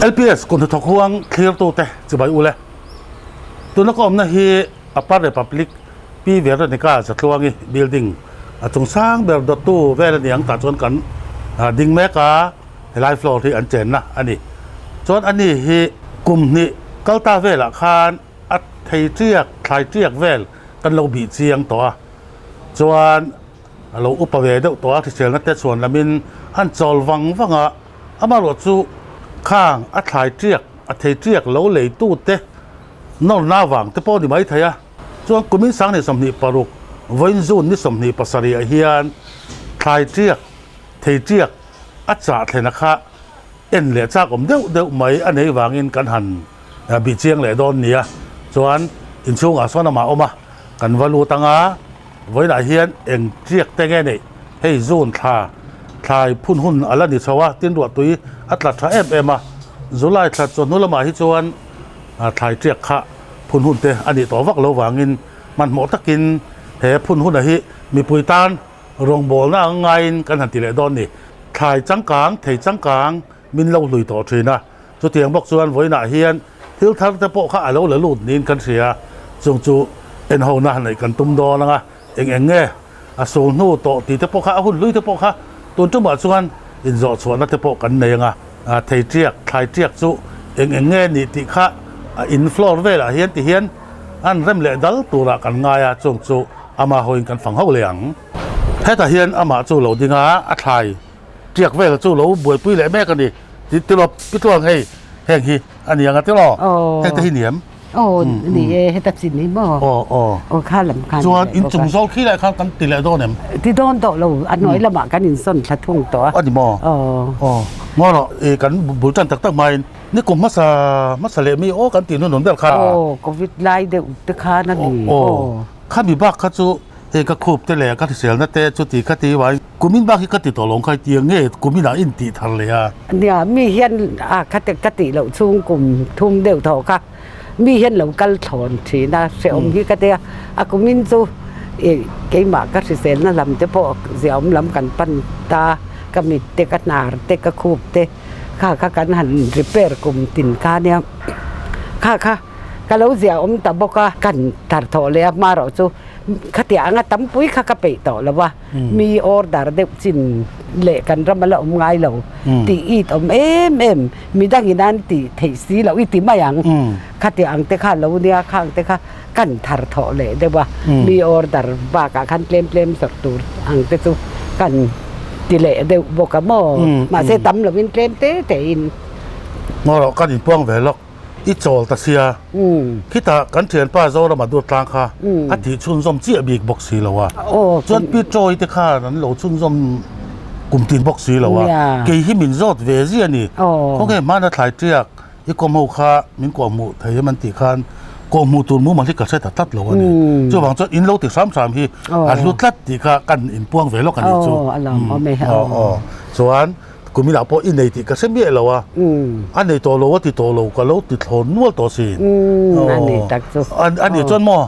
LPS kut hnathawk huang thlirtute chibai ule. Tuna ka awmna hi Upper Republic Pi Veronica Zatluangi building a chung sang ber dawttu vel a ni ang tah chuan kan ding mek a, helai floor hi an chenna a ni. Chuan ani hi kum hnih kal ta velah khan a thei tiak thlai tiak vel kan lo bih chiang tawh a, chuan a lo upa ve deuh tawh a, hriselna te chhuan lamin an chawl vang vang a, amaherawh chu khang a thlai tiak a thei tiak lo leitute nawrna avang te pawh a ni maithei a, chuan kumin sang ni 26 vawiin June ni 27 ah hian thlai tiak thei tiak a chah thlena kha en leh chak awm deuh deuh mai a nei vangin kan han bih chiang leh dawn nia. Chuan inchhungah sawn amah awm a, kan va lut anga vawiinah hian eng tiak te nge neih hei June thla thlai phun hun a la ni chho a, tin ruahtui a tla tha em em a, July thla chawhnu lamah hi chuan thlai tiak kha phun hun te a nih tawh vak lo vangin hmanhmawh takin he phun huna hi mipui tan rawngbawlna ang ngaiin kan han ti leh dawn ni. Thlai changkang, thei changkang min lo hlui tawh thin a, chutiang bawk chuan vawiinah hian thil thar te pawh kha a lo la lut niin kan hria, chung chu enhona neih kan tum dawn ang a, eng eng nge a sul hnu tawh tih te pawh kha a hun hlui te pawh kha tun tumah chuan inzawh chhuahna te pawh kan nei ang a, thei tiak, thlai tiak chu eng eng nge nih tih kha a in floor velah hian ti hian an rem leh dal turah kan ngai a, chung chu ama hawiin kan fang ho leh ang. Hetah hian amah chu lo ding a, a thlai tiak vel chu lo buaipui leh mek a ni. Ti tilo pitluang hei heng hi a ni ang a tilo heng te hi ni em? Aw ni e heta chin hi maw? Aw aw. Aw kha lam khan. Chuan in chung zawl khi leh khan kan ti leh dawn em? Ti dawn tawh lo a hnuai lamah kan insawn thla thung tawh a. A ni maw? Aw. Aw ngaw rawh i kan bul tan tak tak hmain ni kum hmasa hmasa leh mi aw kan tih hnuhnun ber khan. Aw covid lai deuh te khan a ni. Aw khami bak kha chu Hei ka khup te leh ka hriselna te chuti kha ti vai kumin bak hi ka ti tawh lo kha tia nge kumin ah in tih thar leh a. Nia mi hian a kha te ka tih loh chhung kum thum deuh thaw kha mi hian lo kal thlawn thin a hrehawm hi ka tia a kumin chu ih keimah ka hriselna lam te pawh ziaawm lam kan pan ta ka mit te ka hnar te ka khup te kha kha kan han repair kum tin kha nia kha kha ka lo ziaawm ta bawk a kan thar thawh leh a hma erawh chu. Khatiah anga tampui kha ka peih tawh lo a, mi order deuh chin leh kan ram a la awm ngai lo tih it awm em em, mi dangin an tih theih si loh i ti mai ang. Khatiah ang te kha lo nia khang te kha kan thar thawh leh deuh a, mi order bakah khan tlem tlem zawrh tur ang te chu kan ti leh deuh bawk a maw, mahse tam lovin tlem te tein. Ngaw rawh kan inpuang ve lawk. I chawl ta sia, khitah kan thianpa Zorama dur tlang kha a tih chhunzawm chiah bik bawk si lo a. Chuan Pi Chawi te khan an lo chhunzawm kum tin bawk si lo a. Kei hi min zawt ve zia a ni. Khawnge hmana thlai tiak i kawm ho kha min kawh hmuh thei em an tih khan kawh hmuh tur mumal hi ka hre ta tlat lo a ni. Chuvang chuan in lo ti hram hram hi a hlu tlat tih kha kan inpuang ve lawk a nih chu. Chuan Kuminah pawh i nei tih ka hre miah lo a, a nei tawh lo a ti tawh lo ka lo ti thlawn nual tawh sin. A ni tak chu. A nih chuan maw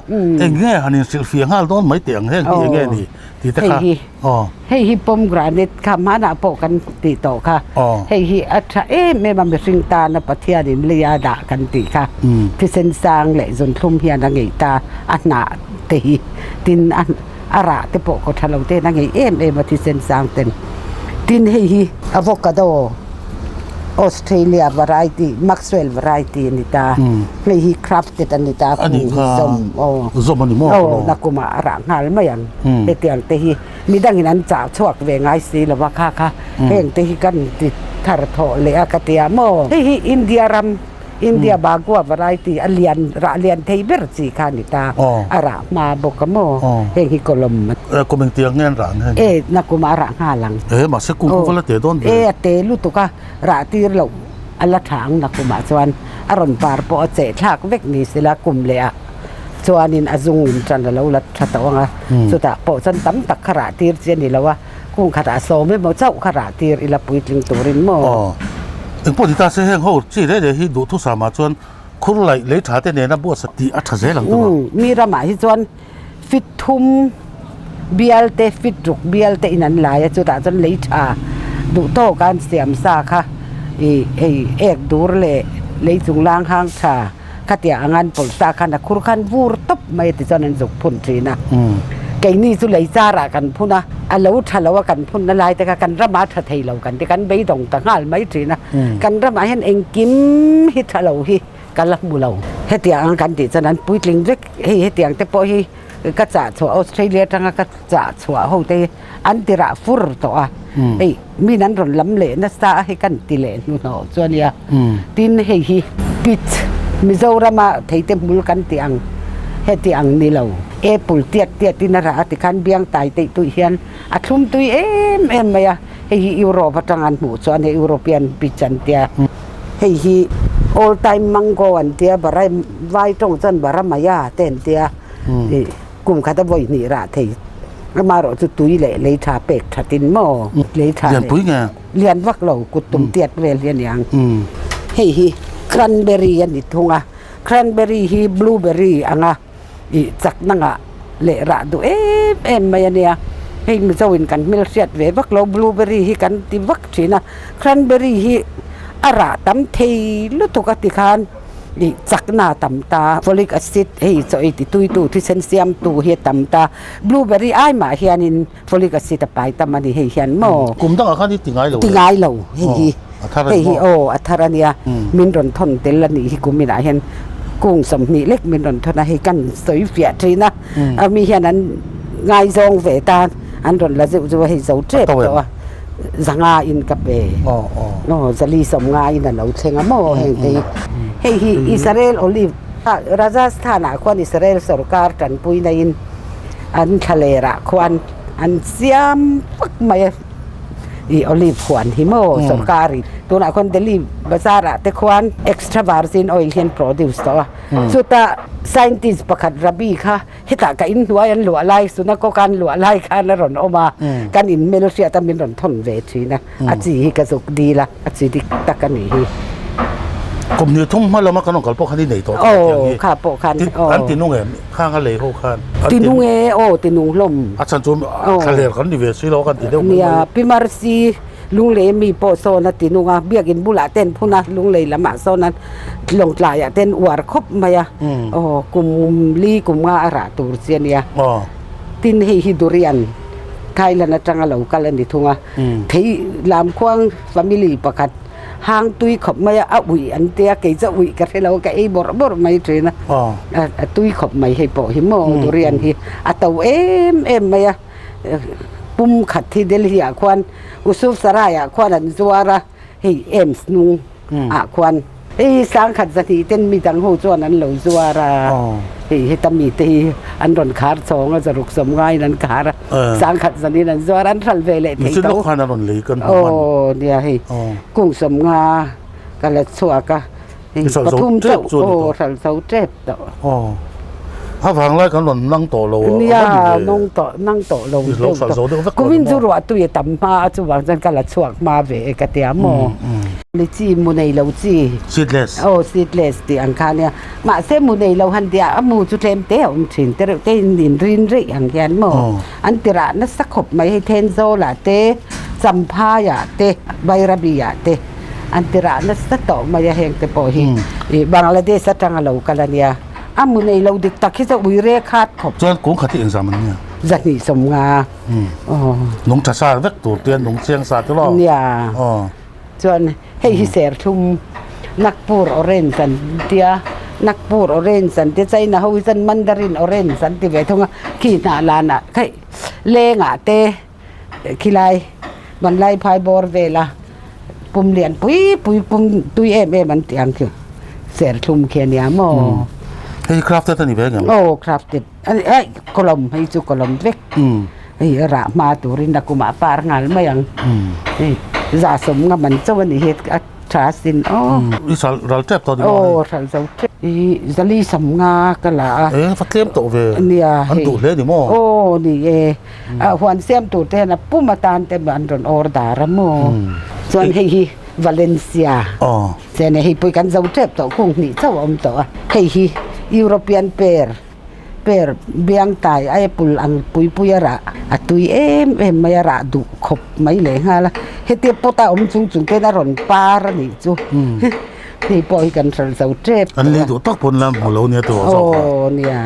eng nge han inhrilhfiah nghal dawn mai teh ang heng hi eng nge ni tih te kha. Hei hi hei hi pomegranate kha hmanah pawh kan tih tawh kha. Hei hi a tha em em a mihring tana Pathianin lei a dah kan tih kha. Thisen sang leh zunthlum hian a ngeih ta a hnah te hi tin a A rah te pawh kaw tha lo ten a ngei em em a thisen sang ten. Tin hei hi avocado Australia variety Maxwell variety a ni ta. Hei hi crafted a ni ta kung hi zawm aw. Zawm a ni maw? Aw nakumah a rah nghal mai ang. Hetiang te hi midangin an chah chhuak ve ngai si lo va kha kha heng te hi kan ti thar thawh leh a ka tia maw. Hei hi India ram India Bagua variety a lian rah lian thei ber chi kha a ni ta. A rah hma bawk a maw? Heng hi kawlawm. Kum engtiang nge an rah ang heng? E, nakum a rah nghal ang. E, mahse kum kha va la te dawn ve. E, a te lutuk a, rah tir loh a la tha ang nakumah chuan a rawn par pawh a cheh thlak vek ni sela kum leh ah chuanin a zung in tan a lo la tha tawh ang a, chutah pawh chuan tam tak kha rah tir chi a ni lo a. Kung khatah sawm emaw chauh kha rah tir ila puitling turin maw? Aw. Engpawh ti ta se heng ho chi reh reh hi duhthusam ah chuan khur laih lei tha te nena buatsa tih a tha zel ang chu maw? Umm, mi ramah hi chuan fit thum bial te fit ruk bial te in an lai a chutah chuan lei tha duh tawk a an siam sa kha I hei ek dur leh lei chung lang hang tha khatia ang an pawlh sa khan a khur khan vur tawp mai a tichuan an zuk phun thin a. Keini chu lei charah kan phun a, a lo tha lo a kan phunna lai te kha kan ramah a tha thei lo kan ti, kan beidawng ta nghal mai thin a. Kan ramah hian engkim hi tha lo hi ka la hmu lo. Hetiang ang kan tih chuan an puitling vek, hei hetiang te pawh hi ka chah chhuah Australia atanga ka chah chhuah ho te hi an ti rah fur tawh a, hei min an rawn lam leh nasa a hei kan ti leh hnuhnawh chu a nia. Tin hei hi peach Mizorama theite hmul kan tih ang heti ang ni lo apple tiat tiat in a rah a tikhan biang tai teih tuih hian a thlum tui em em mai a, hei hi Europe atang an hmuh chuan hei European peach an tia. Hei hi all time mango an tia barai vai tawng chuan baramaya te an tia ih kum khat a vawi hnih rah thei amaherawh chu tui leh lei tha pek that in maw lei tha Lian pui nge? Lian vak lo kut tum tiat vel hi a niang. Hei hi cranberry a ni thung a, cranberry hi blueberry anga ih chak nangah leh rah duh em em mai a nia. Hei Mizo in kan hmelhriat ve vak lo blueberry hi kan ti vak thin a, cranberry hi a rah tam thei lutuk a ti khan ih chakna a tam ta, folic acid hei chaw ei ti tuitu thisen siamtu hi a tam ta, blueberry ai mah hianin folic acid a pai tam a ni hei hian maw. Kum dangah khan i ti ngai lo Ti ngai lo hei hi. A thar a Hei ni hi maw? aw a thar a nia. Min rawn thawn tel a nih hi kum inah hian kung 20 lek min rawn thawn a, hei kan sawi fiah thin a. A mi hian an ngaizawng ve ta an rawn la zeuh zeuh a, hei zo tep tawh a, zanga in ka pe. Aw zali 50 in a lo thleng a maw heng te hi. Hei hi Israel olive Rajasthan ah khuan Israel sorkar tanpui na in an thlaler ah khuan an siam vak mai a i olive huan hi maw sorkar in tunah khuan Delhi bazar ah te khuan extra virgin oil hi an produce tawh a chutah scientist pakhat Rabi kha hetah ka in hnuai an luah lai Sunakawk an luah lai khan a rawn awm a kan in hmel hriat a min rawn thawn ve thin a a chi hi ka zuk dil a a chi dik tak a nih hi. Kum ni thum hma lama kan rawn kal pawh khan i nei tawh tawh tiang hi. Aw kha pawh khan aw. An ti nung em khang a lei ho khan. Ti nung e aw ti nung hlawm. A chhan chu thlaler kan ni ve si lo kan ti deuh mai. Nia Pi Marcy Lunglei mi pawh sawn a ti nung a biakin bulah te an phun a Lunglei lamah sawn an Lawngtlaiah te an uar khawp mai a aw kum li kum nga a rah tur chi a nia. Tin hei hi durian Thailand atanga lo kal a ni thung a. Thei lamkhuang family pakhat hang tui khawp mai a, a uih an tia kei chu a uih ka hre lo ka ei bawrh bawrh mai thin a, a tui khawp mai hei pawh hi maw durian hi a to em em mai a, pum khat hi Delhi ah khuan Usuf Sarai ah khuan an zuar a hei AIIMS hnung ah khuan. Hei sangkhat zahnih ten mi dang ho chuan an lo zuar a, hei heta mite hi an rawn khar chhawng a, zaruk sawm ngaiin an khar a, sangkhat zahnihin an zuar a, an hral ve leh thei Mihring tho. lawk khan a rawn lei kan hmu hman. Aw nia hei kung 50 ka la chhuak a, hei I hral zo pathum tep chauh chu a ni aw tawh. hral zo tep tawh. Aw a vang lai kan rawn nang tawh lo a Nia va ni ve. nung tawh nang tawh lo I lo deuh hral tawh. zo deuh vek tawh Kumin ni chu maw? ruah tui a tam hma a chuvang chuan ka la chhuak hma ve e ka tia maw. Lychee mu nei lo chi. Seedless. Aw seedless tih ang kha nia. Mahse mu nei lo han tia a mu chu tlem te a awm thin te reuh te in in rin reih ang hian maw. An ti rah nasa khawp mai hei Thenzawl-ah te, Champhai-ah te, Bairabi-ah te an ti rah nasa tawh mai a heng te pawh hi ih Bangladesh atanga lo kal a nia. A mu nei lo dik tak hi chu ui re khat khawp. Chuan kung khat hi engzam an nia? 250. Aw. Nung tha sa vek tur te nung chiang sa te lo. Nia. Aw. Chuan hei hi serthlum Nagpur orange an tia, Nagpur orange an tia, China ho hi chuan Mandarin orange an ti ve thung a, khi hnah lanah khaih lengah te khilai vanlai phai bawr vela pum lian pui pui pum tui em em an tih ang khi serthlum khi a nia maw. Hei hi crafted a ni ve ngem? Aw crafted a ni aih kawlawm hei chu kawlawm vek. Hei a rah hma turin a kumah par nghal mai ang. Hei 150 man chauh a nih hi a tha asin aw. I sal ral tep tawh ni maw hei? Aw ral zo tep. I 450 ka la a. E va tlem tawh ve. Nia hei. An duh hle ni maw? Aw ni e. A huan siam tur te hian a pum atan te an rawn order a maw. Chuan hei hi Valencia. Aw. Chuan hei pawh hi kan zo tep tawh kung hnih chauh a awm tawh a. Hei hi European pear. Per biang tai apple ang pui pui a rah a tui em em mai a rah duh khawp mai leh nghal a. Hetia pot a awm chung chung ten a rawn par a nih chu. Hei pawh hi kan hralh zo tep An lei duh tak pawn la hmu lo nia tawh zawk a. Aw nia.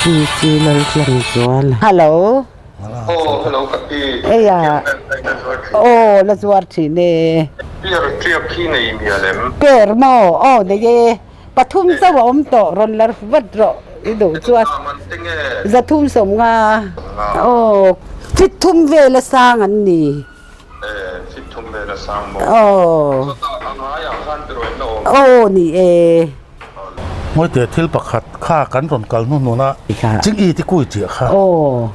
Chi chi lal tlang chuan. Hello. Aw hello ka pi. Eia. Aw la zuar thin e. Per tiak hi nei mial em? Per maw? Aw nei e. Pathum chauh a awm tawh rawn la vat rawh i duh chuan. Zathum sawmnga. Aw fit thum vel a sang an ni. Aw. Aw ni e. Ngawite thil pakhat kha kan rawn kal hnu hnuna ching i ti kui chiah kha.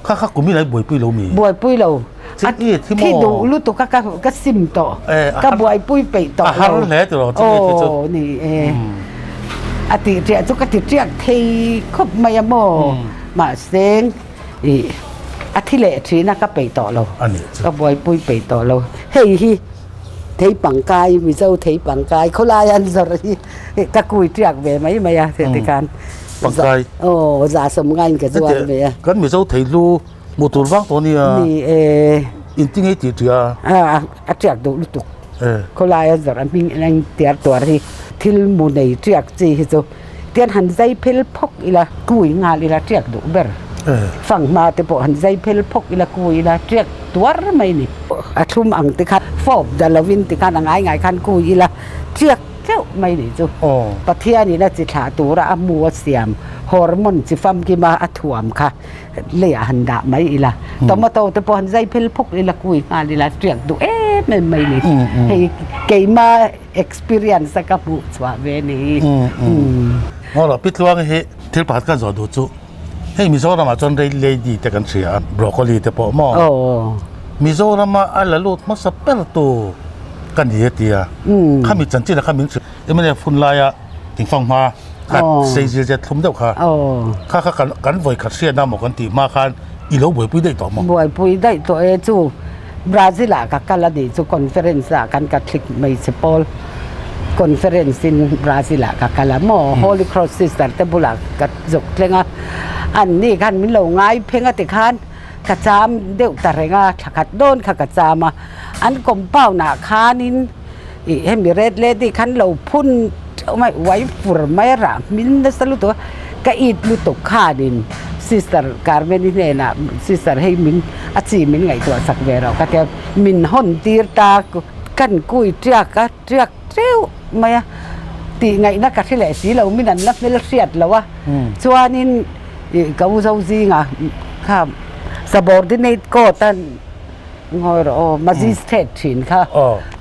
Kha kha kum i lai buaipui lo mi? Buaipui lo. Ching i thi maw? Thi duh lutuk a ka sim tawh. Ka buaipui peih tawh lo. A har hle tiraw ching i thi chu. Aw ni e. A tih ṭiah chu ka ti ṭiak thei khawp mai a maw? Mahse i a thi leh ṭhin a ka peih tawh lo. Ka buaipui peih tawh lo. Hei hi theipangkai Mizo theipangkai khawlai an zawrh hi ka kui ṭiak ve mai mai a tikhan. Pangkai. Aw za sawm ngaiin ka zuar ve a. Kan Mizo theilu hmuh tur vang tawh nia. Ni e. Inti ngei tih ṭia. A a ṭiak duh lutuk. Khawlai a zawrh a hming eng tiar tuar hi thil mu nei ṭiak chi hi chu tian han zai phel phawk ila kui nghal ila ṭiak duh ber. Fanghma te pawh han zai phel phawk ila kui ila ṭiak tuar mai ni. A thlum ang te khan fawp da lovin ti khan a ngai ngai khan kui ila ṭiak teuh mai ni chu. Pathianin a chi thlah tura a mu a siam hormone chi famkima a thuam kha leiah han dah mai ila tomato te pawh han zai phel phawk ila kui nghal ila tiak duh em em mai ni hei keima experience a ka hmuh chhuah ve ni. Ngaw Pi Tluang hi thil pakhat kan zawh duh chu hei Mizoram ah chuan Red Lady te kan hria a broccoli te pawh maw Mizoram a a la lut hmasa ber tu ka ni a tia khami chanchin ah kha min hrilh mnf hun laia Thingfang hma khat sei zir zet thlum deuh kha. Kha kha kan vawi khat hriatna maw kan tih hma khan i lo buaipui daih tawh maw? Buaipui daih tawh e chu Brazil ah ka kal a nih chu conference ah kan Catholic hmeichhe pawl conference in Brazil ah ka kal a maw Holy Cross sister te bulah ka zuk thleng a an ni khan min lo ngai pheng a tikhan ka cham deuh ta reng a thla khat dawn kha ka cham a an compound ah khanin Ih hemi red lady khan lo phun theuh mai uai fur mai a rah hmin nasa lutuk a ka it lutuk khanin sister Carmen-i hnenah sister hei min a chi min ngaihtuah sak ve rauh ka tia min hawn tir ta kan kui tiak a tiak teuh mai a tih ngaihna ka hre leh si lo min an la hmel hriat lo a chuanin ih ka u zo zingah kha subordinate court a Ngawi rawh aw, magistrate thin kha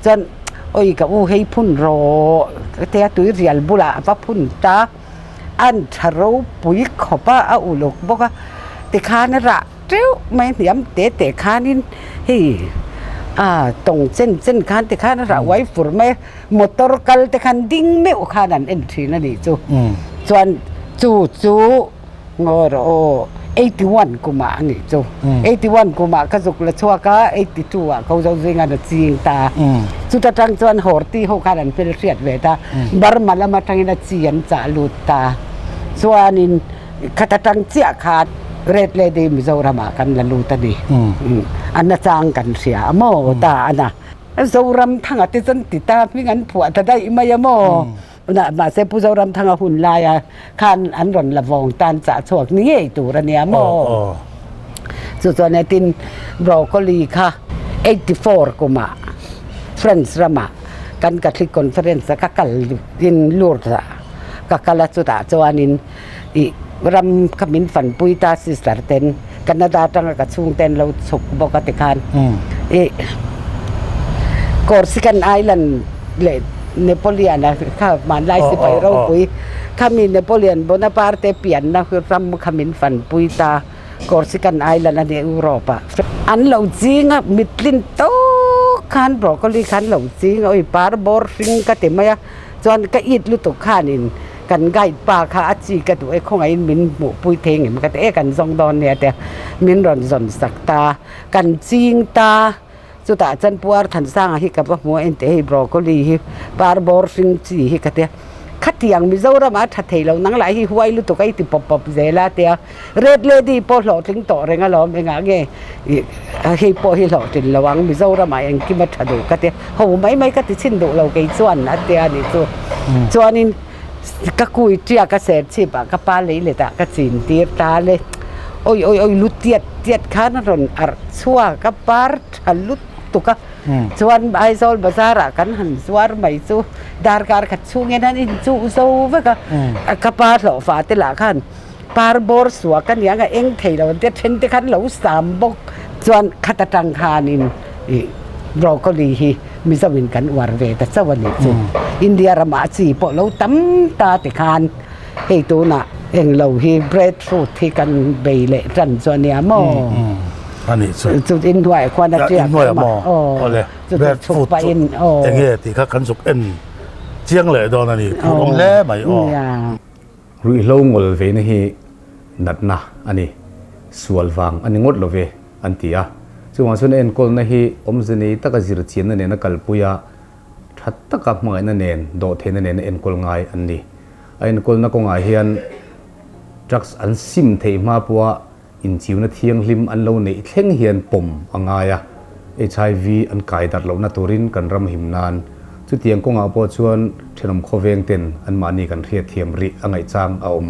chuan awi ka u hei phun rawh ka tia tui rial bulah a va phun ta, an tha ropui khawp a, a uluk bawk a, tikhan a rah teuh mai hniam te te khanin hei a tawng chen chen khan tikhan a rah uai fur mai a, motor kal te khan ding meuh khan an en thin a nih chu, chuan chu chu. Ngawi rawh aw, 81 kumah a nih chu. 81 kumah ka zuk la chhuak a, 82 ah ko zo zingan a ching ta. Chuta tang chuan Horti ho khan an fel hriat ve ta. Burma lam atangin a chi an chah lut ta. Chuanin khata tang chiah khan Red Lady Mizoramah kan la lut a ni. A nachang kan hria a maw ta a na. Zoramthanga te chuan ti ta hming an phuah ta daih mai a maw. Mahse Pu Zoramthanga hun laia khan an rawn la vawng tan chah chhuak ni ngei tur a nia maw? Chu chuan hetin broccoli kha 84 kumah France ramah kan Catholic Conference a ka kal in Lourdes ah ka kal a chutah chuanin ih ram kha min fanpui ta sister ten Canada atanga ka chhungte an lo chhuk bawk a tikhan ih Corsican Island leh Napoleon a kha hmanlai sipai ropui khami Napoleon Bonaparte pianna ram kha min fanpui ta Corsican Island a nia Europe ah an lo ching a mitlin tawk khan broccoli khan lo ching a ui par bawr hring ka ti mai a chuan ka it lutuk khanin Kan guide pa kha a chi ka duh e, khawngaihin min hmuhpui thei ngem ka ti e, kan zawng dawn nia tia min rawn zawn sak ta, kan ching ta, chutah chuan Puar Thansanga hi ka va hmu a, enteh hei broccoli hi par bawr hring chi hi ka tia, Khatiang Mizoram ah a tha thei lo nang lah hi huai lutuk a i ti pawp pawp zel a tia Red Lady pawh hlawhtling tawh reng alawm engah nge hei pawh hi hlawhtlin lo ang Mizoram ah engkim a tha duh ka tia ho mai mai ka ti chhin duh lo kei chuan a tia nih chu chuanin ka kui tiak a ser chhip ah ka pa lei let ah ka chin tir ta le awi awi awi lu tiat tiat khan a rawn arh chhuak a par tha lutuk a chuan Aizawl bazar ah kan han zuar mai chu darkar khat chhungin an inchuh zo vek a ka pa hlawhfa te lah khan par bawr suak a niang a eng thei lo an tia then te khan lo sam bawk chuan khat atang khanin ih broccoli hi Mizo in kan uar ve ta chauh a nih chu India ramah chi pawh lo tam ta ti khan hei tunah englo hi bread fruit hi kan bei leh tan chu a nia maw a nih chu chu inhnuaiah khuan a tiak inhnuaiah maw awle bread fruit chu enge tih kha kan zuk en chiang leh dawn a ni phur awm hle mai aw. Ruihhlo ngawl veina hi natna a ni, sual vang a ni ngawt lo ve, an ti a. Chuvang chuan a enkawlna hi awmze nei taka zirchianna nena kalpui a, tha taka hmangaihna nen, dawhtheihna nena enkawl ngai an ni. A enkawlna kawngah hian drugs an sim theih hma pawha inchiuna thianghlim an lo neih thleng hian pawm a ngai a, HIV an kai darh lohna turin kan ram him nan. Chutiang kawngah pawh chuan thenawm khawveng ten anmahni kan hriatthiam rih a ngaihchang a awm.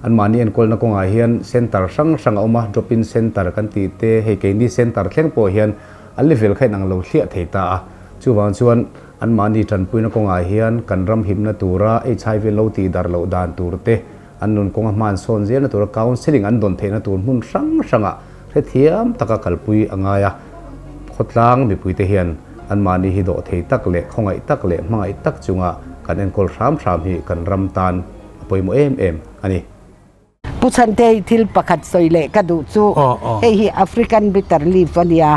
Anmahni enkawlna kawngah hian centre hrang hrang a awm a, drop-in centre kan tih te, hei keini centre thleng pawh hian a level kha inang lo hliah thei ta a. Chuvang chuan anmahni tanpuina kawngah hian kan ram himna tura HIV lo tih darh loh dan tur te, An nun kawnga hman sawn zelna tura counselling an dawn theihna tur hmun hrang hrangah hrethiam taka kalpui a ngai a. Khawtlang mipuite hian anmahni hi dawh thei tak leh khawngaih tak leh hmangaih tak chunga kan enkawl hram hram hi kan ram tan a pawimawh em em a ni. Pu Chhantei thil pakhat sawi leh ka duh chu hei hi African bitter leaf a nia,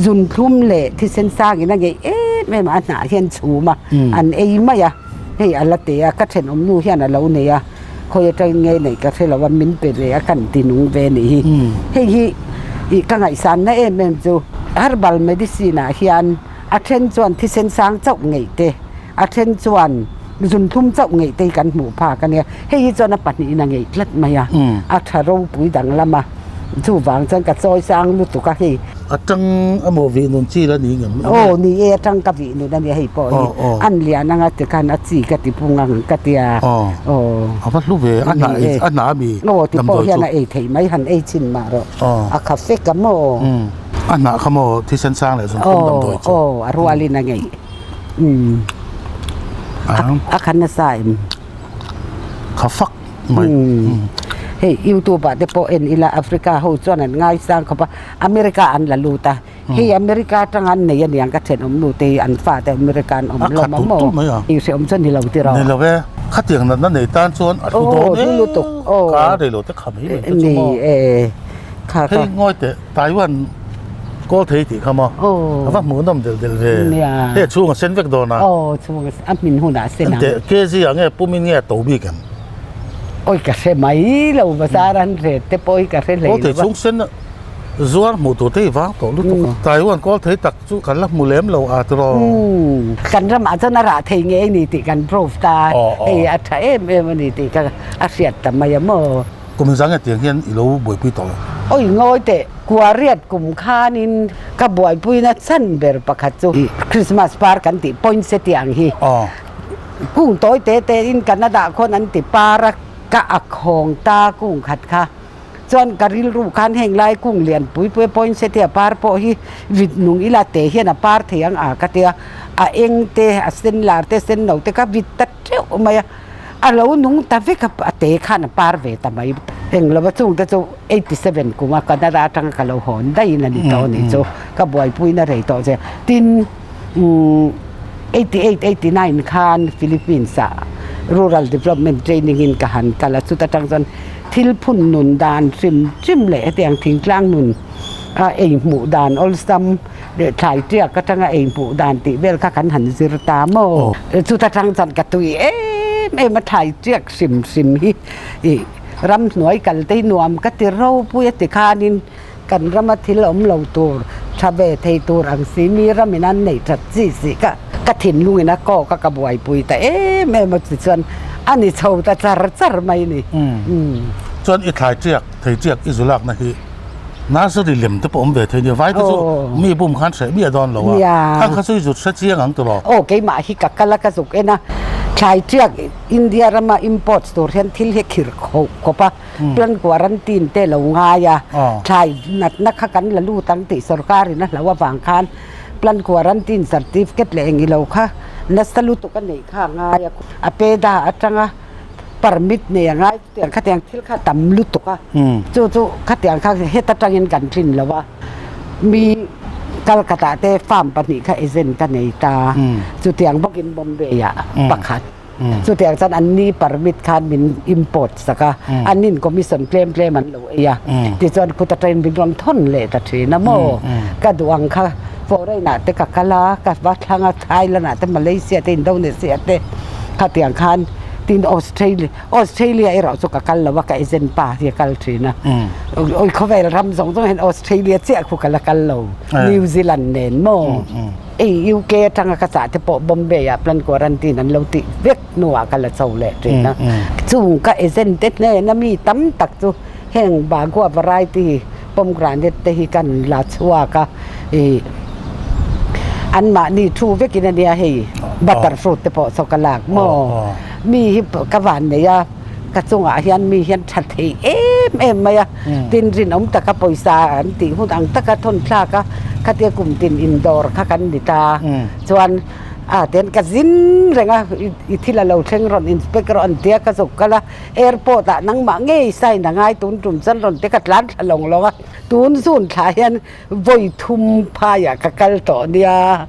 zunthlum leh thisen sangin a ngeih em em a, a hnah hian chhum a, an ei mai a. Hei a la te a, ka thenawm nu hian a lo nei a, khawi atangin nge neih ka hre lo a, min pe ve a, kan ti nung ve nih hi. Hei hi ih ka ngaihsanna em em chu herbal medicine ah hian a then chuan thisen sang chauh ngeih te, a then chuan zunthum chauh ngeih te hi kan hmuh phak a nia. Hei hi chuan a pahnihin a ngeih tlat mai a, a tha ropui danglam a. Chuvang chuan ka chawi sang lutuk a hei. A tang a maw vih nun chi la ni ngem? Aw ni e, a tang ka vih nun a nia hei pawh hi. An lian anga ti khan a chi ka ti pung ang ka tia. Aw a va hlu ve, a hnah a hnah a mi Aw ti pawh hian a ei theih mai han ei chhin mah rawh. A kha fek a maw? A hnah kha maw thisen sang leh zun khum damdawi chu. Aw a rualin a ngeih. A kha nasa em? Kha fak mai. Hei youtube ah te pawh en ila Africa ho chuan an ngaisang khawp a, America an la lut a, hei America atang an nei aniang ka thenawm nu te hi an fa te America an awm hlawm a maw? I hreawm chuan ni lo ti rawh. Ni lo e, khatiang natna nei tan chuan a hlu dawn e, ka rei lo te kha mai mai te chu maw? Hei ngawi teh Taiwan kawl thei tih kha maw? A va hmuhnawm del del ve, hei a chhung a sen vek dawn a. Aw chhung a hmin hunah a sen ang. Enteh kg ah nge pumin nge a to bik em? Oi ka hre mai lo bazar an ret te pawh hi ka hre hlei lo. Kawl thei chhung sen zuar hmuh tur te hi vang tawh lutuk a. Taiwan kawl thei tak chu kan la hmu lem lo a tiraw. Kan ramah chuan a rah thei ngei ni tih kan prove ta. Hei a tha em em a ni tih ka a hriat ta mai a maw. Kum inzang nge tiang hian i lo buaipui tawh lo? Oi ngawi teh Kuariat kum khanin ka buaipuina chan ber pakhat chu Christmas par kan tih poinsettia ang hi. Kung tawi te te in Canada khawn an ti par a, ka ak hawng ta kung khat kha. Chuan ka rilru khan heng lai kung lian pui pui poinsettia par pawh hi vit nung ila te hian a par thei ang a ka tia, a eng te, a sen lar te, sen no te kha vit ta teuh mai a, a lo nung ta vek a, a te khan a par ve ta mai. Eng lova chung te chu 87 kum a Canada atanga ka lo hawn daih in a ni tawh a nih chu, ka buaipuina rei tawh che. Tin. 88, 89 khan Philippines ah Rural Development Training in ka han kal a, chuta tang chuan thil phun nun dan hrim hrim leh hetiang thingtlang nun a ei hmuh dan awlsam leh thlai tiak atanga ei hmuh dan tih vel kha kan han zir ta maw. Chuta tang chuan ka tui em em a thlai tiak hrim hrim hi ih ramhnuai kal te hi nuam ka ti ropui a ti khanin Kan rama thil awm lo tur, tha ve thei tur ang si mi ramin an neih that chi si ka ka thinlungin a kawk a ka buaipui ta em em a tichuan a ni chho ta char char mai ni. Chuan i thlai tiak, thei tiak i zu lakna hi nursery lem te pawh awm ve thei nia, vai te chu mi bum khan hreh miah dawn lo a, khang kha chu i zut hre chiang ang tawh. Aw keimah hi ka kal a ka zuk en a, thlai tiak India rama import tur hian thil hi khir kho khawp a, plan quarantine te lo ngai a, thlai natna kha kan la lut ang tih sorkarin a hloh avang khan plan quarantine certificate leh eng ilo kha nasa lutuk a neih kha a ngai a, a peda atanga permit nei a ngai chutiang khatiang thil kha tam lutuk a, chu chu khatiang kha het atangin kan tlin lo a, mi Calcutta te farm pahnih kha agent ka nei ta, chutiang bawkin Bombay ah pakhat. Chutiang chuan an ni permit khan min import sak a, an in commission tlem tlem an lo ei a, tichuan khuta train min rawn thawn leh ta thin a maw? Ka duh ang kha foreign ah te ka kal a, ka va thlang a, Thailand ah te, Malaysia te, Indonesia te khatiang khan tin Australia, Australia erawh chu ka kal lo a, ka agent pa hi a kal thin a, awi khawvel ram zawng zawng hian Australia chiah khu ka la kal lo, New Zealand nen maw? Hei UK atanga ka chah te pawh Bombay ah plan quarantine an lo tih vek hnuah ka la chho leh thin a. Chung ka agent te hnena mi tam tak chu heng Bagua variety pomegranate te hi kan la chhuak a, ih anmahni thu vekin a nia hei butter fruit te pawh saw ka lak maw? Mi hi ka van nei a, ka chungah hian mi hian tha thei em em mai a, tin rinawm taka pawisa an tih hun ang taka thawn thlak a, khatia kum tin indawr kha kan ni ta, chuan a ten ka zin reng a, i thil a lo thleng rawn inspect rawh an tia ka zuk kal a, airport ah nangmah ngei sign a ngai tun tum chuan rawn te ka tlan thla lawng lawng a, tun zun thla hian Vawi thum phaiah ka kal tawh nia.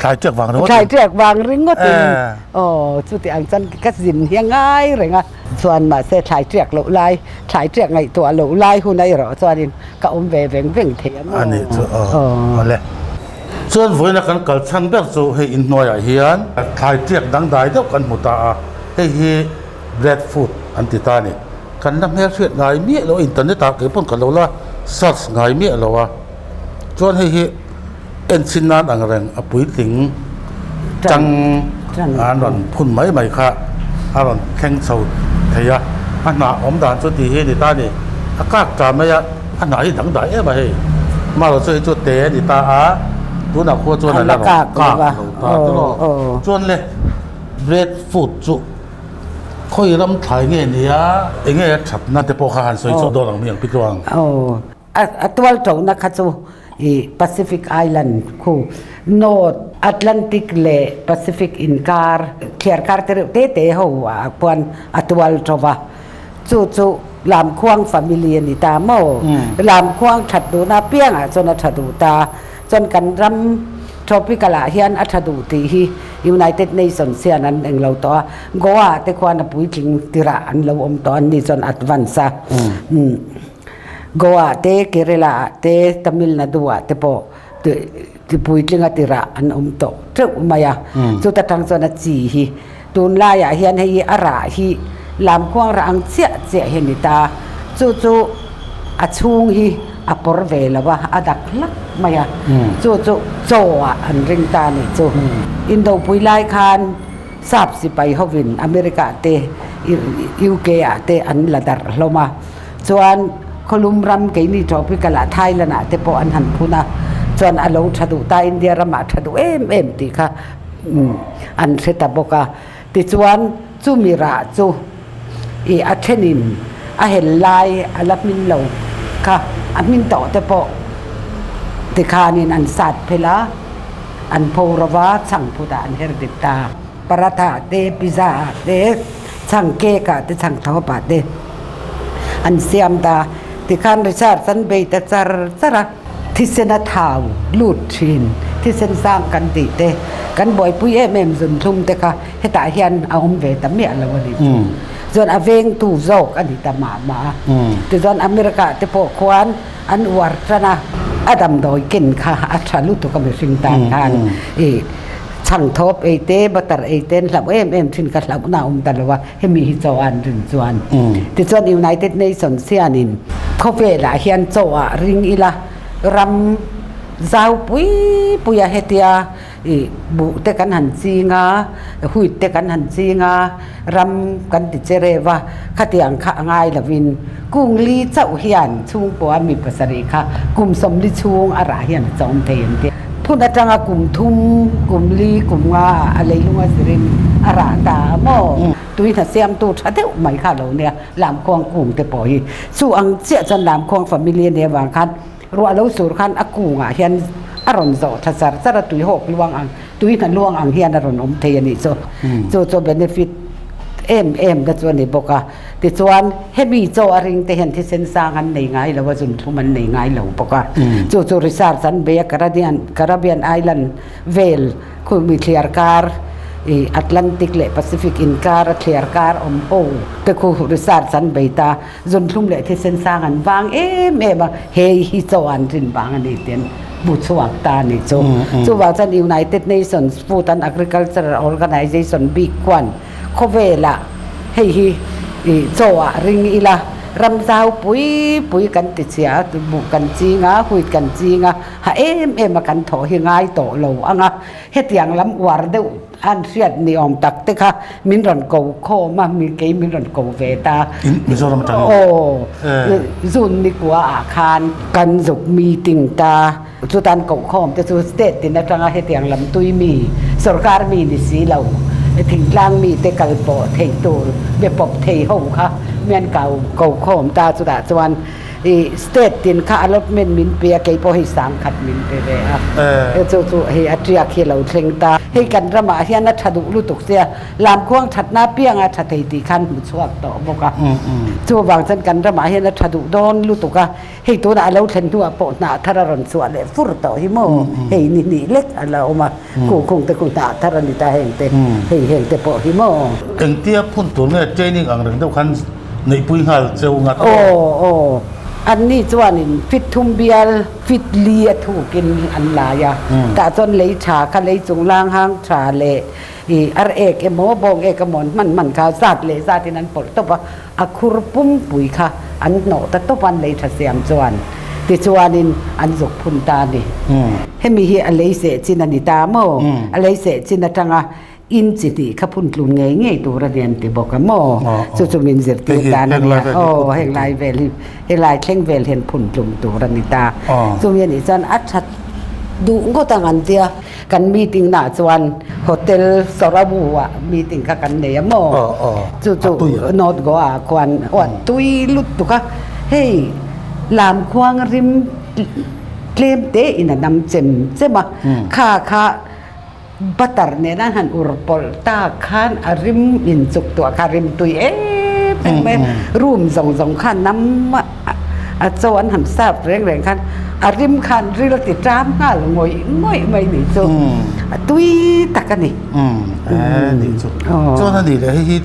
Thlai tiak vang ringawt in. Thlai tiak vang ringawt in. Aw chuti ang chuan ka zin hi a ngai reng a. Chuan mahse thlai tiak loh lai, thlai tiak ngaihtuah loh lai hun a erawh chuanin ka awm ve veng veng thei a maw. A nih chu aw. Awle. Chuan vawiina kan kal chhan ber chu hei inhnuaiah hian thlai tiak dangdai deuh kan hmu ta a, hei hi breadfruit an ti ta a ni. Kan la hmelhriat ngai miah lo a, internet ah kei pawn ka lo la search ngai miah lo a, chuan hei hi enchhin nan ang reng a puitling tang an rawn phun mai mai kha a rawn thleng chho thei a, a hnah awm dan chu tih hi a ni ta a ni, a kak ta mai a, a hnah hi dang dai em a hei, marawh chu hei chu te a ni ta a, tunah khua chuan a la rawn kak lo ta tawh a, chuan le breadfruit chu. Khawi ram thlai nge nia? Enge a thatna te pawh kha han sawi chhuah dawn ang mi ang pi tluang? Aw, a tual ṭohna kha chu i Pacific Island khu North Atlantic leh Pacific inkar thliarkar te reuh te te ho ah khuan a tual ṭo va. Chu chu Lamkhuang family a ni ta maw? Lamkhuang ṭhat duhna apiangah chuan a ṭha duh ta. Chuan kan ram tropical ah hian a tha duh tih hi United Nations hian an eng lo tawh a, Goa ah te khuan a puitling tirah an lo awm tawh an ni chuan advance a. Goa ah te, Kerala ah te, Tamil Nadu ah te pawh ti puitlinga tirah an awm tawh teuh mai a. Chuta tang chuan a chi hi tunlaiah hian hei hi a rah hi lamkhuang rah ang chiah chiah hi a ni ta. Chu chu a chhung hi a pawr ve lo a, a dak hlak mai a. Chu chu chaw ah an ring ta a nih chu. Indopui lai khan sap sipai hovin America te UK ah te an la darh hlawm a. Chuan khawlum ram keini tropical ah Thailand ah te pawh an han phun a. Chuan a lo tha duh ta India ramah a tha duh em em tih kha an hre ta bawk a. Tichuan chumi rah chu ih a thenin a hel lai a la hmin lo kha a hmin tawh te pawh tikhanin an sat phel a, an pho ro va, chhang phutah an her dip ta. Paratha te, pizza ah te, chhang cake ah te, chhang thawp ah te an siam ta. Tikhan research an bei ta char char a. Thisen a thau lut thin, thisen sang kan tih te, kan buaipui em em zun thlum te kha hetah hian a awm ve ta miah lo a ni chu. Chuan a vengtu zawk a ni ta mah mah a. Tichuan America te pawh khuan an uar tan a, a damdawi ken kha a tha lutuk a mihring tan khan i chhang thawp ei te, butter ei te an hlauh em em thin kha hlauhna a awm ta lo a. Hemi hi chaw an rin chuan tichuan United Nations hianin khawvelah hian chaw ah ring ila ram zau pui pui a hetia I buh te kan han ching a, wheat te kan han ching a, ram kan ti che rev a, khatiang kha a ngai lovin kung li chauh hian chhungkua mi pasarih kha kum sawmli chhung a rah hian a chawm thei an ti. Phun atanga kum thum, kum li, kum nga ah a leilung a zirin a rah ta a maw? Tui hna siamtu tha deuh mai kha a lo nia, Lamkhuang kung te pawh hi. Chu ang chiah chuan Lamkhuang family a nih avang khan Ruah lo sur khan a kungah hian a rawn zawh tha char char a, tui hawk luang ang, tui hna luang ang hian a rawn awm thei a nih chu. Chu chu benefit em em na chu a ni bawk a. Tichuan, hemi chaw a ring te hian thisen sang an nei ngai lo a, zunthlum an nei ngai lo bawk a. Chu chu research an bei a, Caradian, Caribbean Island vel khumi thliar kar, ih Atlantic leh Pacific inkar a thliar kar awm ho te khu research an bei ta. Zunthlum leh thisen sang an vang em em a, hei hi chaw an rin vang a ni tih an hmu chhuak ta a ni chu. Chuvang chuan United Nations Food and Agricultural Organization bik khuan khawvelah hei hi chaw ah ring ila ram zau pui pui kan ti chhia a, buh kan ching a, wheat kan ching a, ha em em a kan thawh hi ngai tawh lo ang a, hetiang lam uar deuh An hriat ni awm tak te kha min rawn ko khawm a, mi kei min rawn ko ve ta. In Mizoram atangin? Aw, June ni kua ah khan kan zuk meeting ta. Chutan koh khawm te chu state tin atanga hetiang lam tui mi, sorkar mi ni si lo, thingtlang mi te kal pawh theih tur be pawp thei ho kha mian kau ko khawm ta. Chutah chuan I state tin kha allotment min pe a, kei pawh hei sangkhat min pe ve a. Chu chu hei a tiak hi a lo thleng ta. Hei kan ramah hian a tha duh lutuk che a, lamkhuang thatna apianga tha thei tih khan hmu chhuak tawh bawk a. Chuvang chuan kan ramah hian a tha duh dawn lutuk a, hei tunah a lo thlen hnuah pawh hnah thar a rawn chhuah leh fur tawh hi maw? Hei ni hnih lek a la awm a, khuhkhung te khu hnah thar a ni ta heng te, hei heng te pawh hi maw? Engtia phun tur nge training ang reng deuh khan Neihpui nghal cheu ngat aw. Aw aw. Anni chuanin fit thum bial fit li a thukin an lai a. Tah chuan lei tha kha lei chung lang hang tha leh i ar ek emaw bawng ek emaw an hman hman kha zat leh zatin an pawlh tawp a, a khur pumpui kha an hnawh ta tawp a an lei tha siam chuan. Tichuanin an zuk phun ta a ni. Hemi hi a lei seh chin a ni ta maw? A lei seh chin atanga In chi hnih kha phun tlun ngei ngei tur a ni an ti bawk a maw? Chu chu min zirtir dan a nia. Aw, heng lai vel hi, he lai thleng vel hian phun tlum tur a ni ta. Chumi a nih chuan a that duh ngawt ang an tia. Kan meeting naah chuan Hotel Sorabu ah meeting kha kan nei a maw? Chu chu North Goa ah khuan a tui lutuk a, hei Lamkhuang rim tlem te in a nam chem chem a, kha kha Butter nen an han ur pawlh tak khan a rim in chuk tuah kha rim tui em em mai a, room zawng zawng khan nam a chaw an han serve reng reng khan a rim khan ril ti ṭam nghal ngawih ngawih mai nih chu a tui tak a ni. Nih chu chuan a nih leh hei hi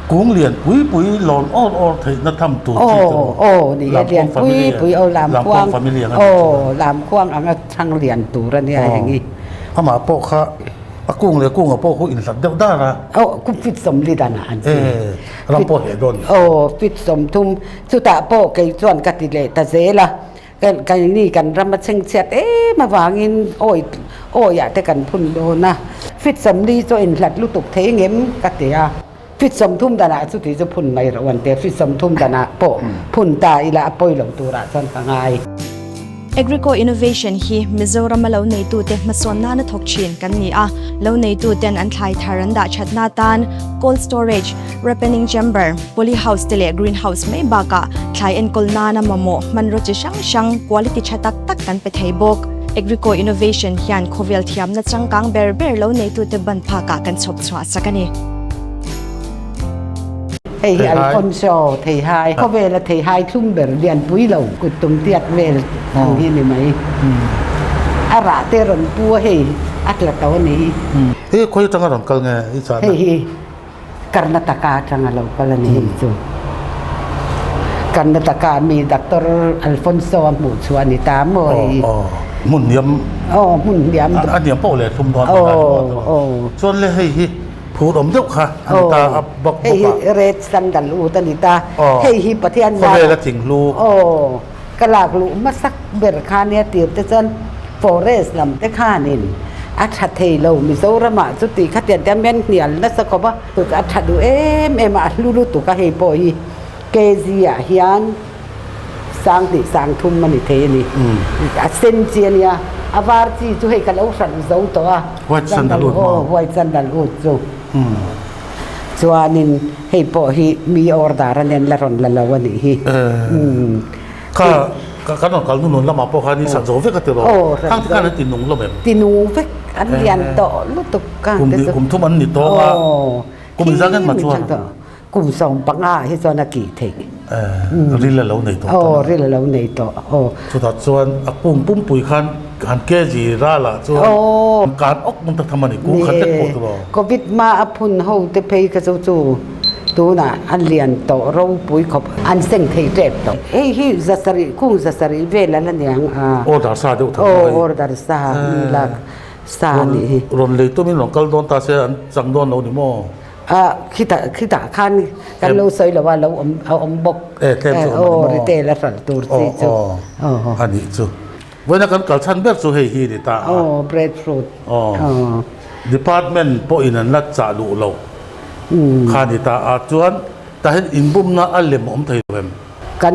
kung lian pui pui lawn awr awr theih na tham tur chi chu Aw ni e lian pui pui aw lamkhuang aw lamkhuang anga chhang lian tur a nia heng hi. Amah pawh kha a kung leh kunga pawh khu inhlat deuh dar a. Aw, kum fit sawmli dan ah an ti. E, ram pawh hleh dawn. Aw, fit sawmthum. Chutah pawh kei chuan ka ti leh ta zel a. Kan keini kan ram a chhengchhiat em avangin awi awiah te kan phun dawn a. Fit sawmli chu a inhlat lutuk thei ngem ka ti a. Fit sawmthum danah chuti chu phun mai reuh an ti a, fit sawmthum danah pawh phun ta ila a pawi lo turah chuan ka ngai. Agrico Innovation hi Mizorama lo neitute hmasawn nana thawk thin kan ni a, lo neituten an thlai thar an dah thatna tan cold storage, ripening chamber, poly house te leh green house mai bakah thlai enkawl nana mamawh hmanraw chi hrang hrang quality tha tak tak kan pe thei bawk. Agrico Innovation hian khawvel thiamna changkang ber ber lo neitute ban phakah kan chhawp chhuah sak a ni. Hei hi Alfonso theihai, khawvela theihai thlum ber lianpui lo kut tum tiat vel ang hi ni mai. A rah te rawn pu a hei a tla to a ni hi. Hei khawi atanga rawn kal nge i chahna? Hei hi Karnataka atanga lo kal a ni hei chu. Karnataka mi Doctor Alfonso a hmuh chhuah a ni ta maw hei. Aw, hmun hniam. Aw, hmun hniam. A hniam poh leh thlum dawn Aw, aw. Chuan le hei hi Phur awm deuh kha a ni ta a bawk bawk a. Hei hi red sandalwood a ni ta. Hei hi Pathian zara. Khawvel a thing hlu. Aw, ka lak luh hmasak ber kha nia tir te chuan forest lam te khanin A tha thei lo Mizoram ah chuti khatiang te hian hnial nasa khawp a, a tha duh em em a, a hlu lutuk a hei pawh hi kg ah hian sang hnih sang thum a ni thei a ni. A sen chi a nia, a var chi chu hei ka lo hran zo tawh a, White sandalwood maw? Aw white sandalwood chu. Chuanin hei pawh hi mi order a nen la rawn la lo a nih hi. Kha kan rawn kal nunun lamah pawh khan i sat zo vek a ti rawh. Khang te khan an ti nung hlawm em? Ti nung vek, an lian tawh lutuk ka. Kum hnih kum thum an ni tawng a, kum inzang hian mah chuan. Kum 15 ah hi chuan a kih theih. Ril a lo nei tawh. Aw, ril a lo nei tawh. Aw. Chutah chuan a kung pumpui khan han kg ralah chuan kan awk nung tak tham a ni, kung khat lek pawh tawh. Covid hma a phun ho te phei kha chu chu tunah a lian tawh ropui khawp an seng thei tep tawh. Hei hi zasarih kung zasarih vel a la niang a. Order sa deuh tho mai. Aw, order sa mi lak sa a nih hi. Rawn lei tumin rawn kal dawn ta se an chang dawn lo ni maw? A khitah khitah khan kan lo sawi lo a lo awm a awm bawk. E tlem chu awm a ni maw? Aw retail a hralh tur chi chu. Aw a nih chu. Vawiina kan kal chhan ber chu hei hi ni ta a. Aw breadfruit. Aw department pawhin an la chah duh lo kha ni ta a chuan tah hian inbumna a lem a awm thei lo em? Kan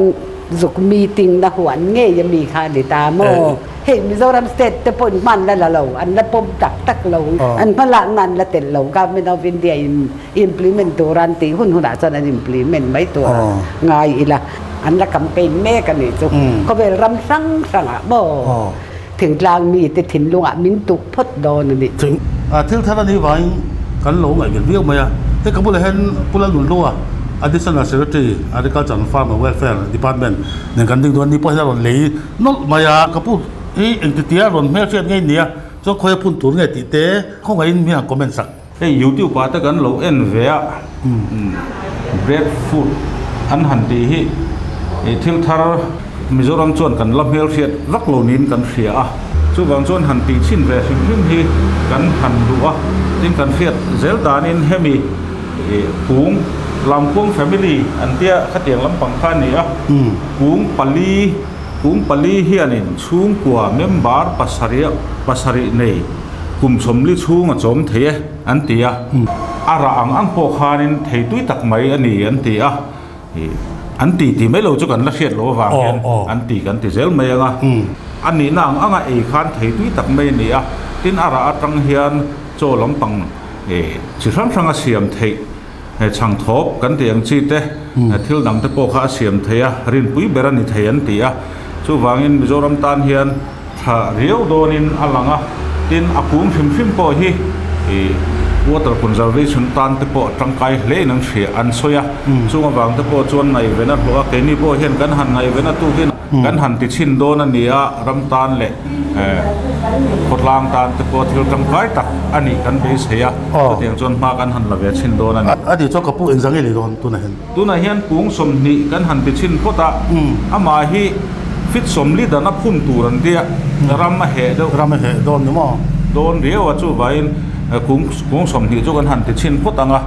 zuk meeting na huan ngei a mi kha a ni ta maw? Hei Mizoram state te pawhin hman la la lo, an la pawm tak tak lo, an hma lakna an la telh lo, Government of India in implement tur an tih hun hunah chuan an implement mai tur a ngai ila, an la campaign mek a nih chu. Khawvel ram hrang hrangah maw thingtlang mite thinlungah min tuk phawt dawn a nih chu. Thil thar a nih vangin kan lo ngaihven viau mai a, hei ka bulah hian Pu Lalnunhlua, Additional Secretary, Agriculture and Farmer Welfare Department nen kan ding dawn ni pawh hian a rawn lei nawlh mai a, ka pu hi engtitia rawn hmelhriat ngei nia chuan khawi a phun tur nge tih te khawngaihin mi han comment sak. Hei YouTube ah te kan lo en ve a, breadfruit an han tih hi thil thar Mizoram chuan kan la hmelhriat vak lo niin kan hria a, chuvang chuan han tih chhin ve hrim hrim hi kan han duh a, tin kan hriat zel danin hemi kung Lamkung family an tia khatiang lampang kha a ni a, kung pali kung pali hianin chhungkua member pasarih pasarih nei. Kum 40 chhung a chawm thei e, an ti a. A rah ang ang pawh khanin thei tui tak mai a ni, an ti a. An ti ti mai lo chu kan la hriat loh avang hian an ti kan ti zel mai ang a. A nihna ang anga ei khan thei tui tak mai a ni a. Tin, a rah atang hian chaw lampang chi hrang hrang a siam theih, chhangthawp kan tih ang chi te, thil dang te pawh kha a siam thei a, rinpui ber a ni thei an ti a. Chuvangin Mizoram tan hian Tha riau dawnin a lang a, tin a kung hrim hrim pawh hi ih water conservation tan te pawh tangkai hle in an hria an sawi a, chung avang te pawh chuan ngaihven a hlawh a, keini pawh hian kan han ngaihven a tukin kan han ti chhin dawn a ni a, ram tan leh khawtlang tan te pawh thil tangkai tak a nih kan beisei a, chutiang chuan hma kan han la ve chhin dawn a ni. A tih chuan ka pu engzah nge lei dawn tunah hian? Tunah hian kung 20 kan han ti chhin phawt a, amah hi fit 40 dan a phun tur an tia, ram a heh deuh. Ram a heh dawn ni maw? Dawn riau a, chuvangin kung kung 20 chu kan han ti chhin phawt ang a,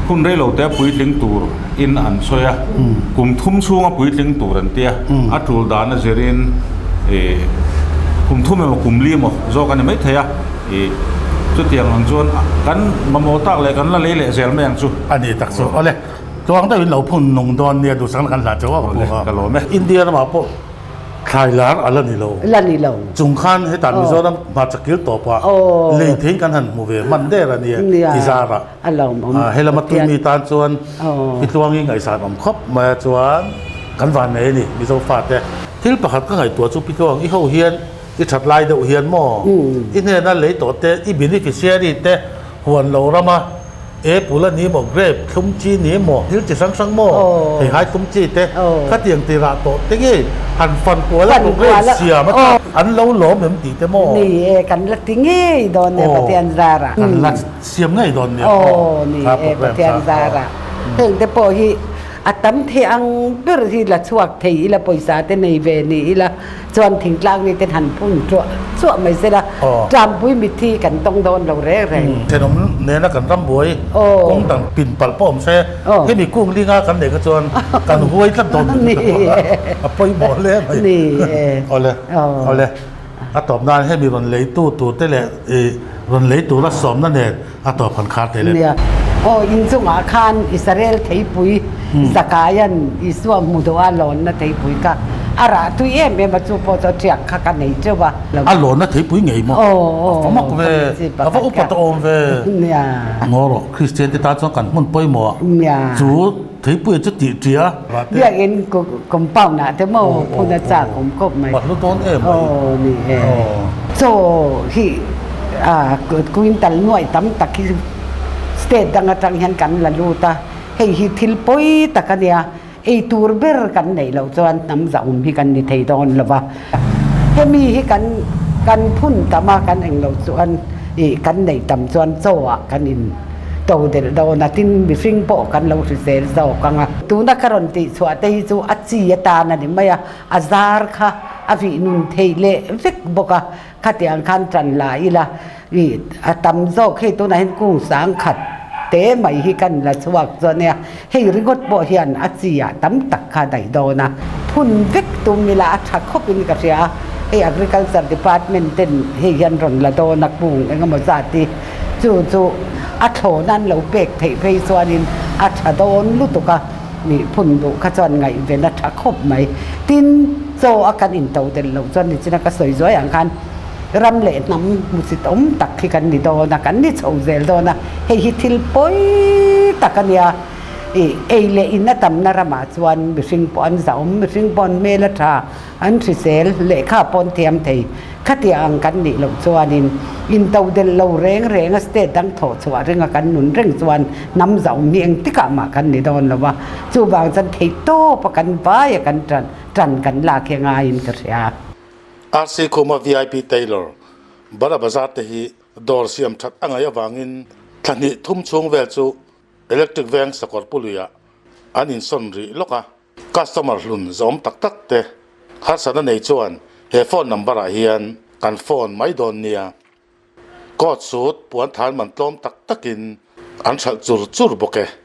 hun rei lo te a puitling tur in an sawi a, kum thum chhung a puitling tur an tia, a tul dan a zirin kum thum emaw kum li emaw zawk a ni maithei a. I chutiang ang chuan kan mamawh tak leh kan la lei leh zel mai ang chu. A ni tak chu. Awle, tluang deuhin lo phun nung dawn nia duhsakna kan hlah chauh a ka pu kha. Ka lawm e. India ramah pawh thlai lar a la ni lo. La ni lo. Chung khan hetah Mizoram hmarcha kil tawpah lei theiin kan han hmu ve hman der a nia i zarah. A lawmawm. He lama tui mi tan chuan i tluangin ngaihsan awm khawp mai a chuan kan vannei a ni Mizo fate. Thil pakhat ka ngaihtuah chu Pi Tluang i ho hian I that lai deuh hian maw? I hnena lei tawh te, i beneficiary te huan lo rama apple a ni maw, grape thlum chi ni maw, thil chi hrang hrang maw, theihai thlum chi te, khatiang ti rah tawh te nge han fan kual a program siam a tha an lo lawm em tih te maw? Ni e, kan la ti ngei dawn e Pathian zarah. Kan la siam ngei dawn nia maw? Ni e, Pathian zarah. Heng te pawh hi a tam thei ang ber hi la chhuak thei ila pawisa te nei ve ni ila. Chuan thingtlang ni ten han phun chuah chuah mai se la, Tlampui mithi kan tawng dawn lo reng reng. Thenawm nena kan ram buai kawng dang pin palh pawh awm se, hemi kung linga kan neih kha chuan kan huai tlat dawn mai chu a pawimawh hle mai. Awle, awle. A tawp nan hemi rawn leitu tur te leh ih rawn lei tura sawmna nen a tawp han khar thei le. Nia. Aw, inchungah khan Israel theipui Zakaia'n Isua hmu duh a lawnna theipui kha a rah tui em em a, chu pawh chu a ṭiak kha ka nei ṭeuh a. A lawnna theipui ngei maw? Aw, aw, A va mak ve, ka a va upa tawh awm ve. Nia. Ngaw rawh, Kristian te tan chuan kan hmun pawimawh a. Nia. Chu Theipui chu tih ṭia. Biakinn compound ah te maw phun a chak awm khawp mai. Hlu dawn em mai. Aw ni e. Chaw hi a quintal nuaih tam tak hi state dang atang hian kan la lut a, hei hi thil pawi tak a nia, ei tur ber kan neih loh chuan hnam zahawm hi kan ni thei dawn lo va. Hemi hi kan kan phun tam a, kan eng loh chuan ih kan neih tam chuan chaw ah kan in. To delh dawn a, tin mihring pawh kan lo hrisel zawk ang a. Tuna ka rawn tih chhuah te hi chu a chi atan a ni mai a, a zar kha a vih nun theih leh vek bawk a, khatiang khan tan la ila ih a tam zawk hei tunah hian kung sang khat te mai hi kan la chhuak chu a nia, hei ringawt pawh hian a chi ah tam tak kha daih dawn a. Phun vek tum ila a tha khawp in ka hria a, hei Agriculture Department ten hei hian rawn la dawn a kung engemaw zat hi. Chu chu a thlawn an lo pek theih phei chuanin a tha dawn lutuk a, nih phun duh kha chuan ngaihven a tha khawp mai. Tin, chaw a kan into tel loh chuan nichina ka sawi zuai ang khan ram leh hnam hmusit awm tak hi kan ni dawn a, kan ni chho zel dawn a, hei hi thil pawi tak a nia. Ih, ei leh in a tamna ramah chuan mihring pawh an zahawm, mihring pawh an hmel a tha. An hrisel lehkha pawn thiam thei. Khatia ang kan nih loh chuanin into delh lo reng reng a state dang thawh chhuah ringa kan nun reng chuan hnam zauh hi engtikah mah kan ni dawn lo a. Chuvang chuan theih tawp a kan vai a kan tan tan kan lak hi a ngaiin ka hria. RC Khuma vip Tailor, Bara Bazar te hi dawr siam that a ngaih avangin thla hnih thum chhung vel chu Electric Veng sakawr puluiah an insawn rih lawk a. Customer hlun zawm tak tak te harsatna nei chuan he phone number ah hian kan phone mai dawn nia. Coat suit puan than man tlawm tak takin an hralh chur chur bawk e.